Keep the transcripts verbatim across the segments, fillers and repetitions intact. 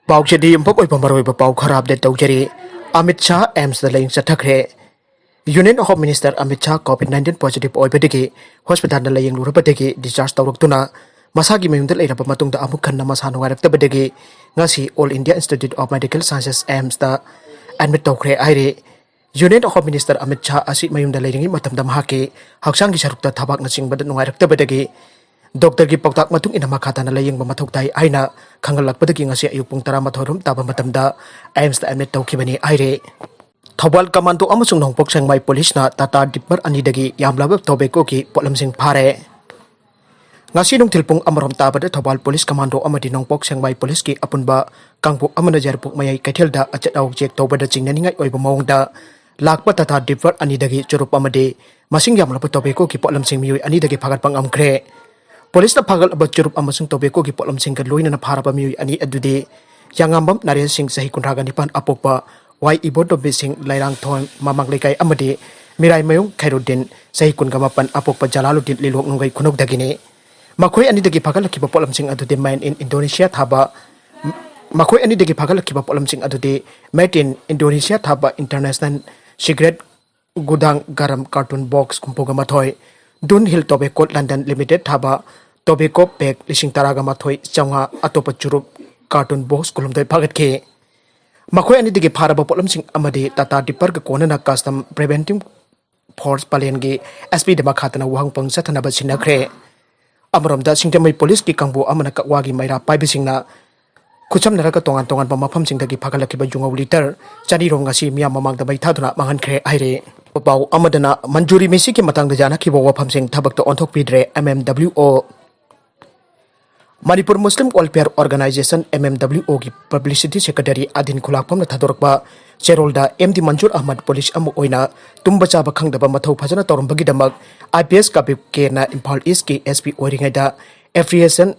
ꯄꯥꯎꯆꯦꯗꯤ ꯌꯨꯝꯐꯝ ꯑꯣꯏꯕ ꯃꯔꯨꯑꯣꯏꯕ ꯄꯥꯎ ꯈꯔ ꯑꯞꯗꯦꯠ ꯇꯧꯖꯔꯤ꯫ ꯑꯃꯤꯠ ꯁꯥꯍ ꯑꯦꯝꯁꯇ ꯂꯥꯌꯦꯡ ꯆꯠꯊꯈ꯭ꯔꯦ꯫ Union home minister Amit Shah covid nineteen positive ꯑꯣꯏꯕꯗꯒꯤ ꯍꯣꯁꯄꯤꯇꯥꯜꯗ ꯂꯥꯌꯦꯡꯂꯨꯔꯕꯗꯒꯤ ꯗꯤꯁꯆꯥꯔꯖ ꯇꯧꯔꯛꯇꯨꯅ ꯃꯁꯥꯒꯤ ꯃꯌꯨꯝꯗ ꯂꯩꯔꯕ ꯃꯇꯨꯡꯗ ꯑꯃꯨꯛ ꯍꯟꯅ ꯃꯁꯥ ꯅꯨꯡꯉꯥꯏꯔꯛꯇꯕꯗꯒꯤ ꯉꯁꯤ all India institute of medical sciences ꯑꯦꯝꯁꯇ ꯑꯦꯗꯃꯤꯠ ꯇꯧꯈ꯭ꯔꯦ ꯍꯥꯏꯔꯤ꯫ Union home minister Amit Shah ꯑꯁꯤ ꯃꯌꯨꯝꯗ ꯂꯩꯔꯤꯉꯩ ꯃꯇꯝꯗ ꯃꯍꯥꯛꯀꯤ ꯍꯛꯆꯥꯡꯒꯤ ꯁꯔꯨꯛꯇ ꯊꯕꯥꯛꯅꯆꯤꯡꯕꯗ ꯅꯨꯡꯉꯥꯏꯔꯛꯇꯕꯗꯒꯤ ꯗꯣꯛꯇꯔꯒꯤ ꯄꯥꯎꯇꯥꯛ ꯃꯇꯨꯡ ꯏꯟꯅ ꯃꯈꯥ ꯇꯥꯅ ꯂꯥꯌꯦꯡꯕ ꯃꯊꯧ ꯇꯥꯏ ꯍꯥꯏꯅ ꯈꯪꯍꯜꯂꯛꯄꯗꯒꯤ ꯉꯁꯤ ꯑꯌꯨꯛ ꯄꯨꯡ ꯇꯔꯥꯃꯥꯊꯣꯏ ꯔꯣꯝ ꯇꯥꯕ ꯃꯇꯝꯗ ꯑꯦꯝꯁꯇ ꯑꯦꯗꯃꯤꯠ ꯇꯧꯈꯤꯕꯅꯤ ꯍꯥꯏꯔꯤ꯫ ꯊꯧꯕꯥꯜ ꯀꯃꯥꯟꯗꯣ ꯑꯃꯁꯨꯡ ꯅꯣꯡꯄꯣꯛ ꯁꯦꯡꯃꯥꯏ ꯄꯨꯂꯤꯁꯅ ꯇꯥꯇꯥ ꯗꯤꯞꯄꯔ ꯑꯅꯤꯗꯒꯤ ꯌꯥꯝꯂꯕ ꯇꯣꯕꯦꯀꯣꯒꯤ ꯄꯣꯠꯂꯝꯁꯤꯡ ꯐꯥꯔꯦ꯫ ꯉꯁꯤ ꯅꯨꯡꯊꯤꯜ ꯄꯨꯡ ꯑꯃꯔꯣꯝ ꯇꯥꯕꯗ ꯊꯧꯕꯥꯜ ꯄꯨꯂꯤꯁ ꯀꯃꯥꯟꯗꯣ ꯑꯃꯗꯤ ꯅꯣꯡꯄꯣꯛ ꯁꯦꯡꯃꯥꯏ ꯄꯨꯂꯤꯁꯀꯤ ꯑꯄꯨꯟꯕ ꯀꯥꯡꯕꯨ ꯑꯃꯅ ꯌꯥꯏꯔꯤꯄꯣꯛ ꯃꯌꯥꯏ ꯀꯩꯊꯦꯜꯗ ꯑꯆꯠ ꯑꯋꯥꯠ ꯆꯦꯛ ꯇꯧꯕꯗ ꯆꯤꯡꯅꯅꯤꯡꯉꯥꯏ ꯑꯣꯏꯕ ꯃꯑꯣꯡꯗ ꯂꯥꯛꯄ ꯇꯥꯇꯥ ꯗꯤꯞꯄꯔ ꯑꯅꯤꯗꯒꯤ ꯆꯨꯔꯨꯞ ꯑꯃꯗꯤ ꯃꯁꯤꯡ ꯌꯥꯝꯂꯕ ꯇꯣꯕꯦꯀꯣꯒꯤ ꯄꯣꯠꯂꯝꯁꯤꯡ ꯃꯤꯑꯣꯏ ꯑꯅꯤꯗꯒꯤ ꯐꯥꯒꯠꯄ ꯉꯝꯈ꯭ꯔꯦ꯫ ꯄꯨꯂꯤꯁꯅ ꯐꯥꯒꯠꯂꯕ ꯆꯨꯔꯨꯞ ꯑꯃꯁꯨꯡ ꯇꯣꯕꯦꯀꯣꯒꯤ ꯄꯣꯠꯂꯝꯁꯤꯡꯒ ꯂꯣꯏꯅꯅ ꯐꯥꯔꯕ ꯃꯤꯑꯣꯏ ꯑꯅꯤ ꯑꯗꯨꯗꯤ ꯌꯥꯉꯥꯝꯕꯝ ꯅꯔꯦꯟ ꯁꯤꯡ, ꯆꯍꯤ ꯀꯨꯟꯊ꯭ꯔꯥꯒ ꯅꯤꯄꯥꯟ, ꯑꯄꯣꯛꯄ ꯋꯥꯏ ꯏꯕꯣꯇꯣꯝꯕꯤ ꯁꯤꯡ, ꯂꯩꯔꯥꯡꯊꯣꯡ ꯃꯃꯥꯡ ꯂꯩꯀꯥꯏ, ꯑꯃꯗꯤ ꯃꯤꯔꯥꯏꯃꯌꯨꯝ ꯈꯩꯔꯨꯗꯤꯟ, ꯆꯍꯤ ꯀꯨꯟꯒ ꯃꯥꯄꯟ, ꯑꯄꯣꯛꯄ ꯖꯂꯥꯂꯨꯗꯤꯟ, ꯂꯤꯂꯣꯡ ꯅꯨꯡꯒꯩ ꯈꯨꯅꯧꯗꯒꯤꯅꯤ꯫ ꯃꯈꯣꯏ ꯑꯅꯤꯗꯒꯤ ꯐꯥꯒꯠꯂꯛꯈꯤꯕ ꯄꯣꯠꯂꯝꯁꯤꯡ ꯑꯗꯨꯗꯤ Made in Indonesia ꯊꯥꯕ, ꯃꯈꯣꯏ ꯑꯅꯤꯗꯒꯤ ꯐꯥꯒꯠꯂꯛꯈꯤꯕ ꯄꯣꯠꯂꯝꯁꯤꯡ ꯑꯗꯨꯗꯤ Made in Indonesia ꯊꯥꯕ International Cigarette Gudang Garam carton box ꯍꯨꯝꯐꯨꯒ ꯃꯥꯊꯣꯏ, Dunhill Tobacco London Limited ꯊꯥꯕ tobacco pack ꯂꯤꯁꯤꯡ ꯇꯔꯥꯒ ꯃꯥꯊꯣꯏ ꯆꯥꯝꯃꯉꯥ, ꯑꯇꯣꯞꯄ ꯆꯨꯔꯨꯞ carton box ꯀꯨꯟꯍꯨꯝꯗꯣꯏ ꯐꯥꯒꯠꯈꯤ꯫ ꯃꯈꯣꯏ ꯑꯅꯤꯗꯒꯤ ꯐꯥꯔꯕ ꯄꯣꯠꯂꯝꯁꯤꯡ ꯑꯃꯗꯤ ꯇꯥꯇꯥ ꯗꯤꯞꯄꯔꯒ ꯀꯣꯟꯅꯅ Custom Preventive Force ꯄꯂꯦꯟꯒꯤ ꯑꯦꯁ ꯄꯤꯗ ꯃꯈꯥ ꯇꯥꯅ ꯋꯥꯍꯪ ꯄꯪ ꯆꯠꯊꯅꯕ ꯁꯤꯟꯅꯈ꯭ꯔꯦ꯫ ꯑꯃꯔꯣꯝꯗ, ꯁꯤꯡꯖꯃꯩ ꯄꯨꯂꯤꯁꯀꯤ ꯀꯥꯡꯕꯨ ꯑꯃꯅ ꯀꯛꯋꯥꯒꯤ ꯃꯩꯔꯥ ꯄꯥꯏꯕꯁꯤꯡꯅ ꯈꯨꯠꯁꯝꯅꯔꯒ ꯇꯣꯉꯥꯟ ꯇꯣꯉꯥꯟꯕ ꯃꯐꯝꯁꯤꯡꯗꯒꯤ ꯐꯥꯒꯠꯂꯛꯈꯤꯕ ꯌꯨꯉꯧ ꯂꯤꯇꯔ ꯆꯅꯤꯔꯣꯝ ꯉꯁꯤ ꯃꯤꯌꯥꯝ ꯃꯃꯥꯡꯗ ꯃꯩ ꯊꯥꯗꯨꯅ ꯃꯥꯡꯍꯟꯈ꯭ꯔꯦ ꯍꯥꯏꯔꯤ꯫ ꯄꯥꯎ ꯑꯃꯗꯅ, ꯃꯟꯖꯨꯔꯤ ꯃꯤꯁꯤꯒꯤ ꯃꯇꯥꯡꯗ ꯌꯥꯅꯈꯤꯕ ꯋꯥꯐꯝꯁꯤꯡ ꯊꯕꯛꯇ ꯑꯣꯟꯊꯣꯛꯄꯤꯗ꯭ꯔꯦ, M M W O. Manipur Muslim welfare organisation, M M W ꯑꯣꯒꯤ ꯄꯕ꯭ꯂꯤꯁꯤꯇꯤ ꯁꯦꯀ꯭ꯔꯦꯇꯔꯤ ꯑꯗꯤꯟ ꯈꯨꯂꯥꯛꯄꯝꯅ ꯊꯥꯗꯣꯔꯛꯄ ꯆꯦꯔꯣꯜꯗ, M D Manjur Ahmad police ꯑꯃ ꯑꯣꯏꯅ ꯇꯨꯝꯕ ꯆꯥꯕ ꯈꯪꯗꯕ ꯃꯊꯧ ꯐꯖꯅ ꯇꯧꯔꯝꯕꯒꯤꯗꯃꯛ ꯑꯥꯏ ꯄꯤ ꯑꯦꯁ ꯀꯕꯤꯞ ꯀꯦꯅ ꯏꯝꯐꯥꯜ ꯏꯁꯀꯤ ꯑꯦꯁ ꯄꯤ ꯑꯣꯏꯔꯤꯉꯩꯗ ꯑꯦꯐ꯭ꯔꯤꯌꯦꯁꯟ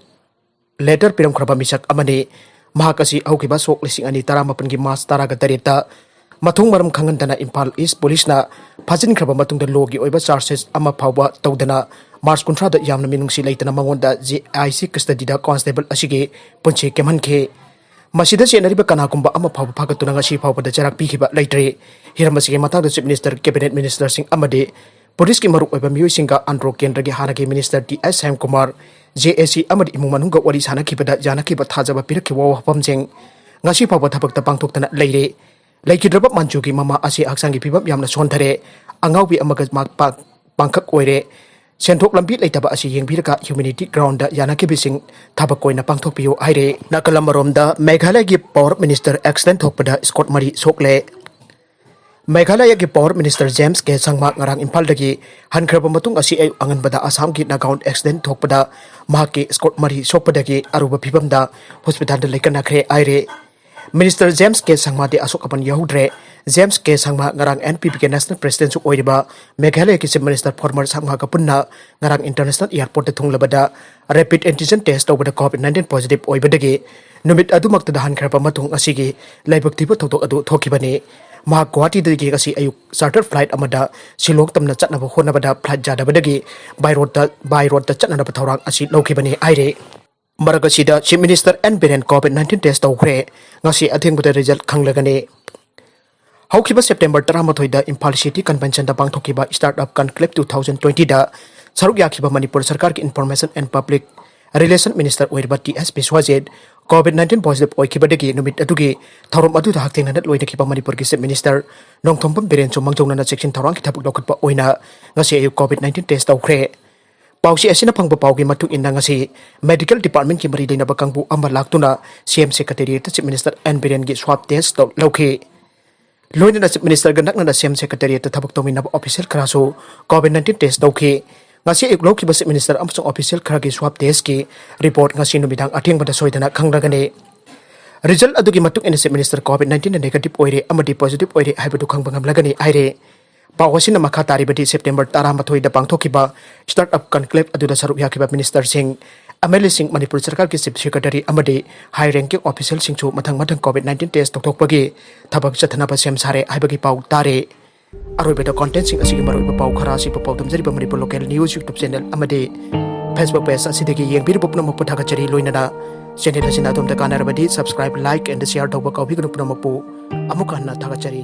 ꯂꯦꯇꯔ ꯄꯤꯔꯝꯈ꯭ꯔꯕ ꯃꯤꯁꯛ ꯑꯃꯅꯤ꯫ ꯃꯍꯥꯛ ꯑꯁꯤ ꯍꯧꯈꯤꯕ ꯁꯣꯛ ꯂꯤꯁꯤꯡ ꯑꯅꯤ ꯇꯔꯥꯃꯥꯄꯟꯒꯤ ꯃꯥꯔꯆ ꯇꯔꯥꯒ ꯇꯔꯦꯠꯇ ꯃꯊꯣꯡ ꯃꯔꯝ ꯈꯪꯍꯟꯗꯅ ꯏꯝꯐꯥꯜ ꯏꯁ ꯄꯨꯂꯤꯁꯅ ꯐꯥꯖꯤꯟꯈ꯭ꯔꯕ ꯃꯇꯨꯡꯗ ꯂꯣꯒꯤ ꯑꯣꯏꯕ ꯆꯥꯔꯖꯦꯁ ꯑꯃ ꯐꯥꯎꯕ ꯇꯧꯗꯅ ꯃꯥꯔꯆ ꯀꯨꯟꯊ꯭ꯔꯥꯗ ꯌꯥꯝꯅ ꯃꯤꯅꯨꯡꯁꯤ ꯂꯩꯇꯅ ꯃꯉꯣꯟꯗ ꯖꯦ ꯑꯥꯏ ꯁꯤ ꯀꯁꯇꯗꯤꯗ ꯀꯣꯟꯁꯇꯦꯕꯜ ꯑꯁꯤꯒꯤ ꯄꯨꯟꯁꯤ ꯀꯦꯝꯍꯟꯈꯤ꯫ ꯃꯁꯤꯗ ꯆꯦꯟꯅꯔꯤꯕ ꯀꯅꯥꯒꯨꯝꯕ ꯑꯃ ꯐꯥꯎꯕ ꯐꯥꯒꯠꯇꯨꯅ ꯉꯁꯤ ꯐꯥꯎꯕꯗ ꯆꯩꯔꯥꯛ ꯄꯤꯈꯤꯕ ꯂꯩꯇ꯭ꯔꯤ꯫ ꯍꯤꯔꯝ ꯑꯁꯤꯒꯤ ꯃꯇꯥꯡꯗ Chief Minister, Cabinet Ministerꯁꯤꯡ ꯑꯃꯗꯤ ꯄꯨꯂꯤꯁꯀꯤ ꯃꯔꯨꯑꯣꯏꯕ ꯃꯤꯑꯣꯏꯁꯤꯡꯒ ꯑꯟꯗ꯭ꯔꯣ ꯀꯦꯟꯗ꯭ꯔꯒꯤ ꯍꯥꯟꯅꯒꯤ Minister ꯇꯤ ꯑꯦꯁ ꯁ꯭ꯌꯥꯝꯀꯨꯃꯥꯔ, ꯖꯦ ꯑꯦ ꯁꯤ ꯑꯃꯗꯤ ꯏꯃꯨꯡ ꯃꯅꯨꯡꯒ ꯋꯥꯔꯤ ꯁꯥꯅꯈꯤꯕꯗ ꯌꯥꯅꯈꯤꯕ ꯊꯥꯖꯕ ꯄꯤꯔꯛꯈꯤꯕ ꯋꯥꯐꯝꯁꯤꯡ ꯉꯁꯤ ꯐꯥꯎꯕ ꯊꯕꯛꯇ ꯄꯥꯡꯊꯣꯛꯇꯅ ꯂꯩꯔꯦ꯫ ꯂꯩꯈꯤꯗ꯭ꯔꯕ ꯃꯟꯖꯨꯒꯤ ꯃꯃꯥ ꯑꯁꯤ ꯍꯛꯆꯥꯡꯒꯤ ꯐꯤꯕꯝ ꯌꯥꯝꯅ ꯁꯣꯟꯊꯔꯦ, ꯑꯉꯥꯎꯕꯤ ꯑꯃꯒ ꯃꯥ ꯄꯥ-, ꯄꯥꯡꯈꯛ ꯑꯣꯏꯔꯦ꯫ ꯁꯦꯟꯊꯣꯛ ꯂꯝꯕꯤ ꯂꯩꯇꯕ ꯑꯁꯤ ꯌꯦꯡꯕꯤꯔꯒ humanity groundꯗ ꯌꯥꯅꯈꯤꯕꯁꯤꯡ ꯊꯕꯛ ꯑꯣꯏꯅ ꯄꯥꯡꯊꯣꯛꯄꯤꯌꯨ ꯍꯥꯏꯔꯦ꯫ ꯅꯥꯀꯜ ꯑꯃꯔꯣꯝꯗ ꯃꯦꯘꯥꯂꯌꯒꯤ Power Minister accident ꯊꯣꯛꯄꯗ ꯁ꯭ꯀꯣꯠ ꯃꯔꯤ ꯁꯣꯛꯂꯦ꯫ ꯃꯦꯘꯥꯂꯌꯒꯤ Power Minister ꯖꯦꯝꯁ ꯀꯦ ꯁꯪꯃꯥ ꯉꯔꯥꯡ ꯏꯝꯐꯥꯜꯗꯒꯤ ꯍꯟꯈ꯭ꯔꯕ ꯃꯇꯨꯡ ꯑꯁꯤ ꯑꯌꯨꯛ ꯑꯉꯟꯕꯗ ꯑꯁꯥꯝꯒꯤ ꯅꯥꯒꯥꯎꯟ accident ꯊꯣꯛꯄꯗ ꯃꯍꯥꯛꯀꯤ ꯁ꯭ꯀꯣꯠ ꯃꯔꯤ ꯁꯣꯛꯄꯗꯒꯤ ꯑꯔꯨꯕ ꯐꯤꯕꯝꯗ ꯍꯣꯁꯄꯤꯇꯥꯜꯗ ꯂꯩꯀꯠꯅꯈ꯭ꯔꯦ ꯍꯥꯏꯔꯦ꯫ Minister ꯖꯦꯝꯁ ꯀꯦ ꯁꯪꯃꯥꯗꯤ ꯑꯁꯣꯛ ꯑꯄꯟ ꯌꯥꯎꯍꯧꯗ꯭ꯔꯦ꯫ ꯖꯦꯝꯁ ꯀꯦ ꯁꯪꯃꯥ ꯉꯔꯥꯡ N P Pꯒꯤ National Presidentꯁꯨ ꯑꯣꯏꯔꯤꯕ ꯃꯦꯘꯥꯂꯌꯒꯤ Chief Minister former ꯁꯪꯃꯥꯒ ꯄꯨꯟꯅ ꯉꯔꯥꯡ International Airportꯇ ꯊꯨꯡꯂꯕꯗ rapid antigen test ꯇꯧꯕꯗ COVID nineteen positive ꯑꯣꯏꯕꯗꯒꯤ ꯅꯨꯃꯤꯠ ꯑꯗꯨꯃꯛꯇꯗ ꯍꯟꯈ꯭ꯔꯕ ꯃꯇꯨꯡ ꯑꯁꯤꯒꯤ ꯂꯥꯏꯕꯛ ꯊꯤꯕ ꯊꯧꯗꯣꯛ ꯑꯗꯨ ꯊꯣꯛꯈꯤꯕꯅꯤ꯫ ꯃꯍꯥꯛ ꯒꯨꯋꯥꯍꯥꯇꯤꯗꯒꯤ ꯉꯁꯤ ꯑꯌꯨꯛ charter flight ꯑꯃꯗ ꯁꯤꯂꯣꯡ ꯇꯝꯅ ꯆꯠꯅꯕ ꯍꯣꯠꯅꯕꯗ flight ꯌꯥꯗꯕꯗꯒꯤ by roadꯇ, by roadꯇ ꯆꯠꯅꯅꯕ ꯊꯧꯔꯥꯡ ꯑꯁꯤ ꯂꯧꯈꯤꯕꯅꯤ ꯍꯥꯏꯔꯤ꯫ ꯃꯔꯛ ꯑꯁꯤꯗ Chief Minister N Biren COVID nineteen test ꯇꯧꯈ꯭ꯔꯦ꯫ ꯉꯁꯤ ꯑꯊꯦꯡꯕꯗ result ꯈꯪꯂꯒꯅꯤ꯫ ꯍꯧꯈꯤꯕ September ꯇꯔꯥꯃꯥꯊꯣꯏꯗ ꯏꯝꯐꯥꯜ City Conventionꯗ ꯄꯥꯡꯊꯣꯛꯈꯤꯕ Startup Conclave two thousand twentyꯗ ꯁꯔꯨꯛ ꯌꯥꯈꯤꯕ ꯃꯅꯤꯄꯨꯔ ꯁꯔꯀꯥꯔꯒꯤ Information and Public Relation Minister ꯑꯣꯏꯔꯤꯕ ꯇꯤ ꯑꯦꯁ ꯕꯤꯁ꯭ꯋꯥꯖꯤꯠ COVID nineteen positive ꯑꯣꯏꯈꯤꯕꯗꯒꯤ ꯅꯨꯃꯤꯠ ꯑꯗꯨꯒꯤ ꯊꯧꯔꯝ ꯑꯗꯨꯗ ꯍꯛꯊꯦꯡꯅꯅ ꯂꯣꯏꯅꯈꯤꯕ ꯃꯅꯤꯄꯨꯔꯒꯤ Chief Minister ꯅꯣꯡꯊꯣꯝꯕꯝ ꯕꯤꯔꯦꯟꯁꯨ ꯃꯥꯡꯖꯧꯅꯅ ꯆꯦꯛꯁꯤꯟ ꯊꯧꯔꯥꯡꯒꯤ ꯊꯕꯛ ꯂꯧꯈꯠꯄ ꯑꯣꯏꯅ ꯉꯁꯤ ꯑꯌꯨꯛ COVID nineteen test ꯇꯧꯈ꯭ꯔꯦ꯫ ꯄꯥꯎꯆꯦ ꯑꯁꯤꯅ ꯐꯪꯕ ꯄꯥꯎꯒꯤ ꯃꯇꯨꯡ ꯏꯟꯅ ꯉꯁꯤ Medical Departmentꯀꯤ ꯃꯔꯤ ꯂꯩꯅꯕ ꯀꯥꯡꯕꯨ ꯑꯃ ꯂꯥꯛꯇꯨꯅ C M Secretariatꯇ Chief Minister N ꯕꯤꯔꯦꯟꯒꯤ swab test ꯇꯧ-, ꯂꯧꯈꯤ꯫ ꯂꯣꯏꯅꯅ Chief Ministerꯒ ꯅꯛꯅꯅ C M Secretariatꯇ ꯊꯕꯛ ꯇꯧꯃꯤꯟꯅꯕ official ꯈꯔꯁꯨ COVID nineteen test ꯇꯧꯈꯤ꯫ ꯉꯁꯤ ꯑꯌꯨꯛ ꯂꯧꯈꯤꯕ Chief Minister ꯑꯃꯁꯨꯡ official ꯈꯔꯒꯤ swab testꯀꯤ report ꯉꯁꯤ ꯅꯨꯃꯤꯗꯥꯡ ꯑꯊꯦꯡꯕꯗ ꯁꯣꯏꯗꯅ ꯈꯪꯂꯒꯅꯤ꯫ Result ꯑꯗꯨꯒꯤ ꯃꯇꯨꯡ ꯏꯟꯅ Chief Minister COVID nineteenꯗ negative ꯑꯣꯏꯔꯦ ꯑꯃꯗꯤ positive ꯑꯣꯏꯔꯦ ꯍꯥꯏꯕꯗꯨ ꯈꯪꯕ ꯉꯝꯂꯒꯅꯤ ꯍꯥꯏꯔꯦ꯫ ꯄꯥꯎ ꯑꯁꯤꯅ ꯃꯈꯥ ꯇꯥꯔꯤꯕꯗꯤ September ꯇꯔꯥꯃꯥꯊꯣꯏꯗ ꯄꯥꯡꯊꯣꯛꯈꯤꯕ Startup Conclave ꯑꯗꯨꯗ ꯁꯔꯨꯛ ꯌꯥꯈꯤꯕ ministerꯁꯤꯡ, MLAꯁꯤꯡ, ꯃꯅꯤꯄꯨꯔ ꯁꯔꯀꯥꯔꯒꯤ Chief Secretary ꯑꯃꯗꯤ high ranking officialꯁꯤꯡꯁꯨ ꯃꯊꯪ ꯃꯊꯪ COVID nineteen test ꯇꯧꯊꯣꯛꯄꯒꯤ ꯊꯕꯛ ꯆꯠꯊꯅꯕ ꯁꯦꯝ ꯁꯥꯔꯦ ꯍꯥꯏꯕꯒꯤ ꯄꯥꯎ ꯇꯥꯔꯦ꯫ ꯑꯔꯣꯏꯕꯗ contentꯁꯤꯡ ꯑꯁꯤꯒꯤ ꯃꯔꯨꯑꯣꯏꯕ ꯄꯥꯎ ꯈꯔ ꯑꯁꯤ ꯄꯥꯎ ꯇꯝꯖꯔꯤꯕ Manipur Local News YouTube channel ꯑꯃꯗꯤ Facebook page ꯑꯁꯤꯗꯒꯤ ꯌꯦꯡꯕꯤꯔꯤꯕ ꯄꯨꯝꯅꯃꯛꯄꯨ ꯊꯥꯒꯠꯆꯔꯤ꯫ ꯂꯣꯏꯅꯅ Channel ꯑꯁꯤꯅ ꯑꯗꯣꯝꯗ ꯀꯥꯟꯅꯔꯕꯗꯤ subscribe, like and share ꯇꯧꯕ ꯀꯥꯎꯕꯤꯒꯅꯨ꯫ ꯄꯨꯝꯅꯃꯛꯄꯨ ꯑꯃꯨꯛ ꯍꯟꯅ ꯊꯥꯒꯠꯆꯔꯤ꯫